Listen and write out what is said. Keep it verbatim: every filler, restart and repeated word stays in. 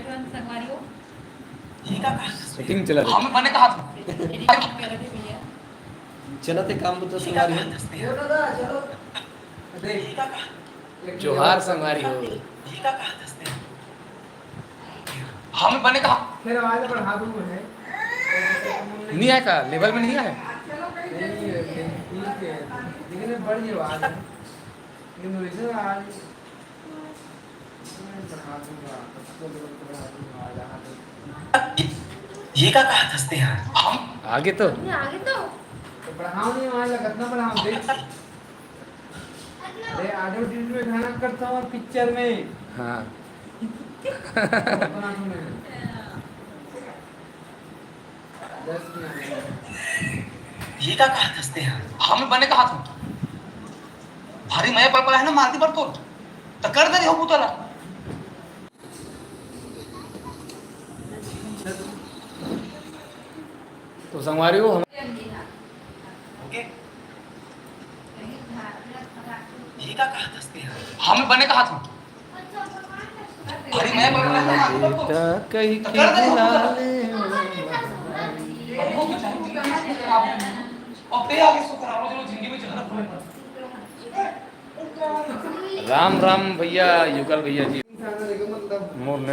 संगवारी हो। शूटिंग चलत हे। हम बने कहा था। चलत हे काम बुता संगवारी हो। जोहार संगवारी हो। हम बने कहा। फिर आवाज बढ़ा दूंगा है। नहीं आया का? लेवल में नहीं आया? नहीं, नहीं, ठीक है। लेकिन बढ़ गई आवाज। लेकिन वैसे आज ये का कहा हंसते हैं? हम आगे तो। ये आगे तो। तो बढ़ाओ नहीं, वहाँ लगा, कितना बढ़ाओ, देख। अरे, ऑडियो ट्यून में गाना करता हूँ और पिक्चर में। हाँ। कितना सुने? दस मिनट। ये का कहा हंसते हैं? हम बने कहा था। भारी मया पड़ पड़ा है ना, मारती पर तो। तो कर दे रही हो पुतला। तो संगवारी हो, हम ओके। ये का कहा हंसते हैं? हम बने कहा था। भारी मया पड़ पड़ा है ना, मारती पर तो। बेटा कही तो के कर दे रही हो बुला पुतला। ले। अब वो तो चाहे जितना मर्जी खराब हो, अब ते आगे सो खराब हो, चलो जिंदगी में जहर घोले पर। राम राम भैया, युगल भैया जी। मोर